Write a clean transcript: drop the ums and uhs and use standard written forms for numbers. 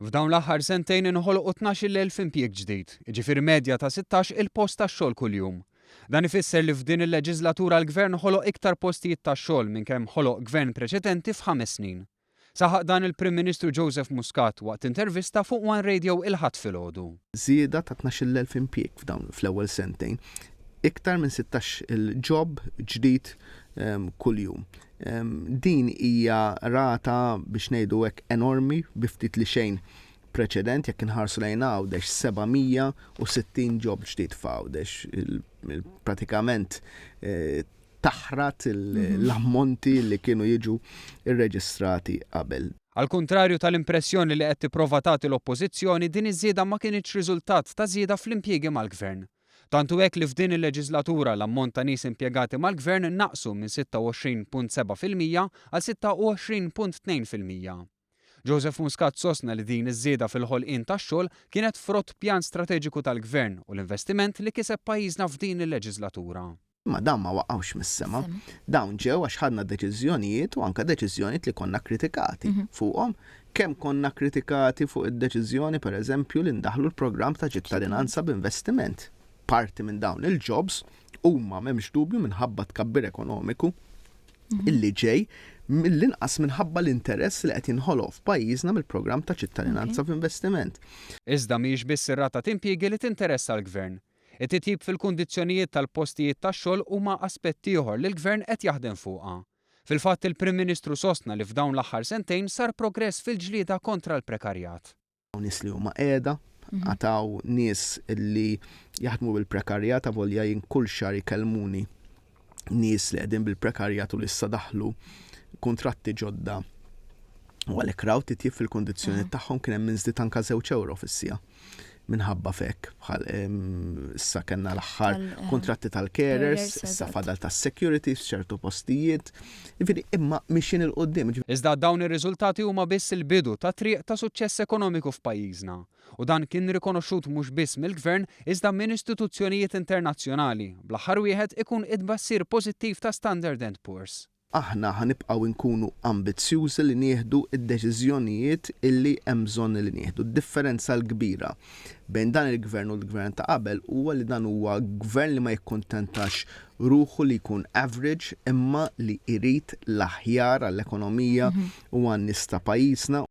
F'dawn l-aħħar sentejn inħoloqu 12,000 impjieg ġdid, jiġifieri medja ta' 16 il-post tax-xogħol kuljum. Dan ifisser li f'din il-leġiżlatura l-Gvern ħoloq iktar postijiet tax-xogħol minn kemm ħoloq Gvern preċedenti f'ħames snin. Saħaq dan il-Prim Ministru Joseph Muscat waqt intervista fuq One Radio il-Ħadd filgħodu. Żieda ta' 12,000 impjieg f'dawn fl-ewwel sentejn, iktar minn 16-il job ġdid kuljum. Din hija rata biex ngħidu hekk enormi bi ftit li xejn preċedent jekk inħarsu lejn Għawdex 760 job ġdid f'Għawdex pratikament eh, taħrat l-ammonti li kienu jiġu irreġistrati qabel. Għall-kuntrarju tal-impressjoni li qed tipprova tagħti l-Oppożizzjoni, din iż-żieda ma kinitx riżultat ta' żieda fl-impjiegi mal-Gvern. Tant hu hekk li f'din il-leġiżlatura l-ammont ta' nies impjegati mal-Gvern naqsu minn 26.7% għal 26.2%. Joseph Muscat sostna li din iż-żieda fil-ħolqien tax-xogħol kienet frott pjan strateġiku tal-Gvern u l-investiment li kiseb pajjiżna f'din il-leġiżlatura. Imma dawn ma waqgħux mis-sema. Dawn ġew għax ħadna deċiżjonijiet u anke deċiżjonijiet li konna kritikati fuqhom. Kemm konna kritikati fuq id-deċiżjoni, pereżempju, li ndaħħlu l-programm ta' ċittadinanza b'investiment. Parti minn dawn il-jobs huma m'hemmx dubju minħabba tkabbir ekonomiku illi ġej mill-inqas minħabba l-interess li qed jinħoloq f'pajjiżna mill-programm ta' ċittadinanza f'investiment. Iżda mhijiex biss ir-rata t'impjiegi li tinteressa l-Gvern. It-titjib fil-kundizzjonijiet tal-postijiet tax-xogħol huma aspett ieħor li l-Gvern qed jaħdem fuqha. Fil-fatt il-Prim Ministru sostna li f'dawn l-aħħar sentejn sar progress fil-ġlieda kontra l-prekarjat. Hawn nies li huma qiegħda, għad hawn nies li jaħdmu bil-prekarjat avolja jien kull xahar jkellmuni nies li qegħdin bil-prekarjat u li issa daħlu kuntratti ġodda u għalhekk raw titjib fil-kundizzjoni tagħhom kien hemm min żdied anke żewġ ewro fis-siegħa minħabba f'hekk bħal issa kellna l-aħħar eh, kuntratti tal-carers, issa fadal tas-security f'ċertu postijiet. Jiġifieri imma mixin il-qudiem. Iżda dawn ir-riżultati huma biss il-bidu ta' triq ta' suċċess ekonomiku f'pajjiżna. U dan kien rikonoxxut mhux biss mill-Gvern iżda minn istituzzjonijiet internazzjonali, bl-aħħar wieħed ikun it-tbassir pożittiv ta' Standard and Poor's. Aħna ħa nibqgħu nkunu ambizzjużi li nieħdu d-deċiżjonijiet illi hemm bżonn li nieħdu. D-differenza l-kbira bejn dan il-Gvern u l-Gvern ta' qabel huwa li dan huwa Gvern li ma jikkuntentax ruħu li jkun average imma li jrid l-aħjar għall-ekonomija u għan-nies ta' pajjiżna.